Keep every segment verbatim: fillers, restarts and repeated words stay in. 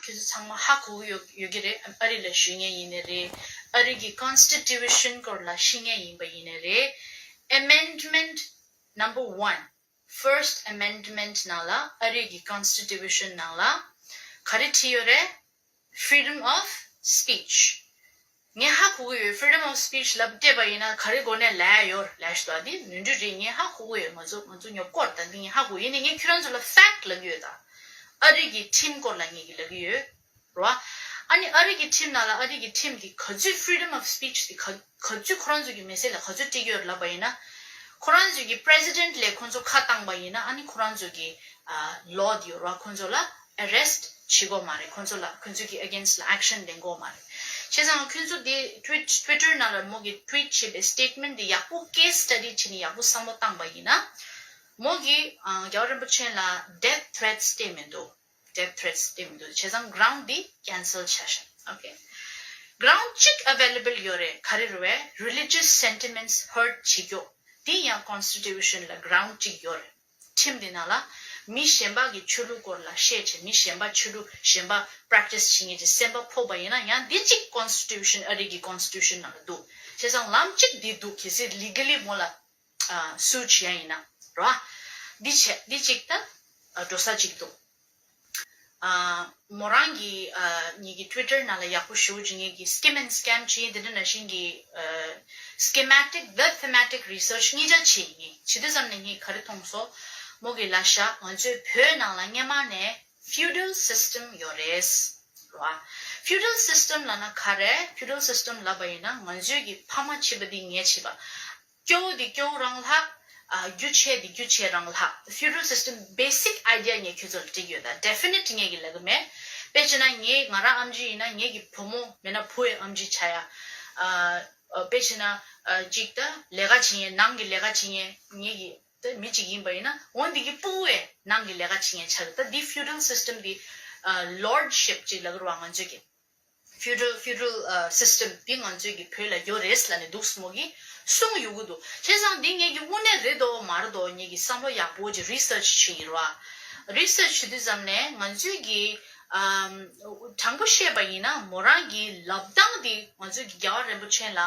ཁྱོད་ཚོ་ཚང་མ་ཧ་གོ་གི་ཡོད་ཡོད་ཀྱི་རེད། ཨ་རི་ལ་བཞུགས་མཁན་ཡིན་ནའི་རེད། ཨ་རི་གི་Constitution་སྐོར་ལ་ཤེས་མཁན་ཡིན་པ་ཡིན་ནའི་རེད། Amendment number one, First Amendment ནང་ལ། ཨ་རི་གི་Constitution ནང་ལ་ག་རེ་བྲིས་ཡོད་རེད། Freedom of speech. ངས་ཧ་གོ་གི་ཡོད། Freedom of speech ལབ་བལྟས་པ་ཡིན་ན་ག་རེ་སྒོ་ནས་ལབ་ཡ་ཡོད་ལབ་ཞུ་དང་། འདི་ནོར་འཁྲུལ་རེད། ངས་ཧ་གོ་གི་ཡོད། ང་ཚོ་ང་ཚོ་ཉོབ་སྐོར་དང་འདི་ངས་ཧ་གོ་ཡིན་ནའི་ངས་ཁྱོད་རང་ཚོ་ལ་fact ལབ་ཀྱི་ཡོད་ད། ཨ་རི་གི་ཁྲིམས་སྐོར་ལ་ངས་ཀྱི་ལབ་ཀྱི་ཡོད་རེད་བ། ཨ་ནི་ཨ་རི་གི་ཁྲིམས་ནང་ལ་ཨ་རི་གི་ཁྲིམས་འདི་ག་ཚོད་freedom of speech འདི་ག་ག་ཚོད་ཁོ་རང་ཚོ་གི་མི་སེར་ལ་ག་ཚོད་སྤྲད་ཀྱི་ཡོད་ལབ་པ་ཡིན་ན། ཁོ་རང་ཚོ་གི་president ལ་ཁོ་ཚོ་ཁ་བཏང་པ་ཡིན་ན། ཨ་ནི་ཁོ་རང་ཚོ་གི་ཨ་law འདི་ཡོད་རེད་བ། ཁོ་ཚོ་ལ་arrest བྱེད་དགོས་མ་རེད། ཁོ་ཚོ་ལ་ཁོ་ཚོ་གི་against ལ་action ལེན་དགོས་མ་རེད། བྱས་ཙང་ཁོ་ཚོ་དེ་tweet Twitter ནང་ལ་མོ་གི་tweet བྱས་པའི་statement དེ་ཡག་པོ་case study བྱས་ནས་ཡག་པོ་བསམ་བློ་བཏང་པ་ཡིན་ན། མོ་གི་ཨ་རྒྱལ་བ་རིན་པོ་ཆེ་ལ་death threats སྤྲད་མི་འདུག death threats སྤྲད་མི་འདུག་བྱས་ཙང་ground དེ་cancel བྱས་ཤག okay, ground གཅིག་available ཡོད་རེད། ག་རེ་རེད་བས། religious sentiments hurt བྱེད་རྒྱུ། དེ་ཡང་Constitution ལ་ground གཅིག་ཡོད་རེད། ཁྲིམས་འདི་ནང་ལ་མི་གཞན་པ་གི་ཆོས་ལུགས་སྐོར་ལ་བཤད་བྱས། མི་གཞན་པ་ཆོས་ལུགས་གཞན་པ་practice བྱེད་མཁན་གྱི་སེམས་པ་ཕོག་པ་ཡིན་ན་ཡང་འདི་གཅིག་Constitution ཨ་རི་གི་Constitution ནང་ལ་འདུག་བྱས་ཙང་ལམ་གཅིག་འདི་འདུག་གལ་སྲིད་legally མོ་ལ་sue བྱེད་ཡ་ཡིན་ན་རོ། འདི་བྱས་འདི་གཅིག་ད་འགྲོ་ས་གཅིག་འདུག་ཨ་མོ་རང་གི་ཨ་ངེད་ཀྱི་Twitter ནང་ལ་ཡག་པོ་ཞེ་པོ་ཅིག་ངེད་ཀྱི་skim and scam བྱས། དེ་འདྲ་ནང་བཞིན་གྱི་ཨ་schematic the thematic research གཉིས་ཆ་བྱས་ཡིན། བྱས་དུས་ཙམ་ནས་ངས་ག་རེ་མཐོང་སོང་། མོ་གི་ལབ་ཤག་ང་ཚོའི་བོད་ནང་ལ་སྔན་མ་ནས་feudal system ཡོད་རེད་རོ། feudal system ལབ་ན་ག་རེ། feudal system ལབ་པ་ཡིན་ན་ང་ཚོའི་གི་ཕ་མ་བྱས་པ་འདི་ངས་བྱས་པ། སྐྱོ་བོ་འདི་སྐྱོ་བོ་རང་ལྷག་ཨ་རྒྱུ་ཆེ་འདི་རྒྱུ་ཆེ་རང་ལྷག feudal system basic idea ངས་ཁྱོད་ཚོ་ལ་འགྲིག་ཡོད་ད། definite ངས་ཀྱི་ལབ་གི་མེད། དཔེ་བྱས་ན་ངས་ང་རང་ཨམ་ཆི་ཡིན་ན་ངེད་ཀྱི་བུ་མོ་མེད་ན་བུ་ཡི་ཨམ་ཆི་ཆགས་ཡ། ཨ་དཔེ་བྱས་ན་ཨ་གཅིག་ད་ལས་ཀ་བྱེད་མཁན་ནང་གི་ལས་ཀ་བྱེད་མཁན་ངེད་ཀྱི་ད་མི་གཅིག་ཡིན་པ་ཡིན་ན་འོ་འདི་གི་སྤུ་གུ་ཡི་ནང་གི་ལས་ཀ་བྱེད་མཁན་ཆགས་གི། ད་འདི་feudal system འདི་ཨ་lordship ཅིག་ལབ་གི་རེད་བ་ང་ཚོས་ཀྱི། feudal feudal ཨ་system འདི་ང་ཚོའི་གི་བོད་ལ་ཡོད་རེད་ལབ་ནས་འདུག་སེ་མོ་གིས་གསུངས་ཡོང་གི་འདུག་བྱས་ཙང་འདི་ངེད་ཀྱི་དངོས་གནས་རེད་དོ་མ་རེད་དོ་ངེད་ཀྱིས་བསམ་བློ་ཡག་པོ་ཅིག་research བྱེད་ཀྱི་རེད་བ། research བྱེད་དུས་ཙམ་ནས་ང་ཚོའི་གི་ཨམ་དྲང་པོ་བཤད་པ་ཡིན་ན་མོ་རང་གི་ལབ་སྟངས་འདི་ང་ཚོའི་གི་རྒྱལ་བ་རིན་པོ་ཆེ་ལ་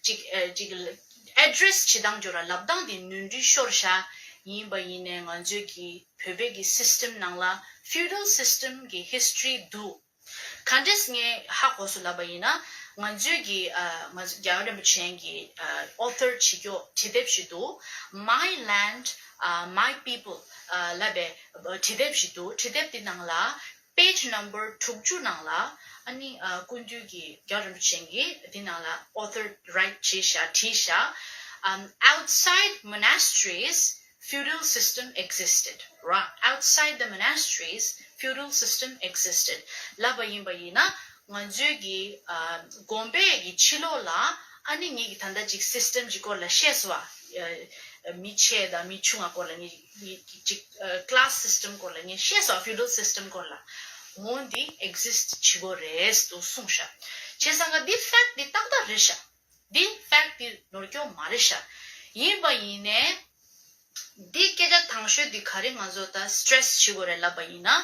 ཅིག་ཨ་ཅིག་address བྱེད་སྟངས་སྦྱོར་བ་ལབ་སྟངས་འདི་ནོར་འཁྲུལ་ཤོར་ཤག་ཡིན་པ་ཡིན་ནའི་ང་ཚོའི་གི་བོད་པའི་གི་system ནང་ལ་feudal system གི་history འདུག་ག་འདྲས་ངས་ཧ་གོ་སོང་ལབ་པ་ཡིན་ན། ང་ཚོའི་གི་ཨ་ང་ཚོ་རྒྱལ་བ་རིན་པོ་ཆེ་གི་ཨ་author བྱེད་རྒྱུ་བྲིས་དེབ་ཞིག་འདུག My Land, uh, My People ཨ་ལབ་པའི་བྲིས་དེབ་ཞིག་འདུག་བྲིས་དེབ་དེ་ནང་ལ་page number དྲུག་ཅུ་ནང་ལ་ཨ་ནི་ཨ་སྐུ་མདུན་གྱི་རྒྱལ་བ་རིན་པོ་ཆེ་གི་དེ་ནང་ལ་author write བྱས་ཤག་བྲིས་ཤག་ཨམ་Outside monasteries, feudal system existed. ར། Outside the monasteries, feudal system existed. ལབ་པ་ཡིན་པ་ཡིན་ན་ང་ཚོའི་གི་ཨ་དགོན་པའི་གི་ཕྱི་ལོགས་ལ་ཨ་ནི་ངེད་ཀྱི་ད་ལྟ་ཅིག་system ཅིག་སྐོར་ལ་བཤད་སོང་བ། ཨ་མི་ཆེ་དང་མི་ཆུང་བ་སྐོར་ལ་ངེད་ངེད་ཅིག་ཨ་class system སྐོར་ལ་ངས་བཤད་སོང་བ། feudal system སྐོར་ལ། འོ་འདི་exist བྱེད་དགོས་རེད་དུ་གསུངས་ཤག་བྱས་ཙང་ག་འདི་fact འདི་ཏག་ཏག་རེད་ཤག་འདི་fact འདི་ནོར་སྐྱོན་མ་རེད་ཤག་ཡིན་པ་ཡིན་ནའི། འདི་སྐད་ཆ་དང་ཤོས་འདི་ག་རེ་ང་ཚོ་ད་stress བྱེད་དགོས་རེད་ལབ་པ་ཡིན་ན།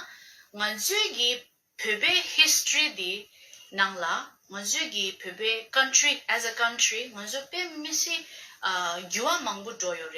ང་ཚོའི་གི་བོད་པའི་history འདི་ནང་ལ་ང་ཚོའི་གི་བོད་པའི་country as a country ང་ཚོ་དཔེ་མི་སྲིད་ཨ་འགྱུར་བ་མང་པོ་འགྲོ་ཡོད་རེད།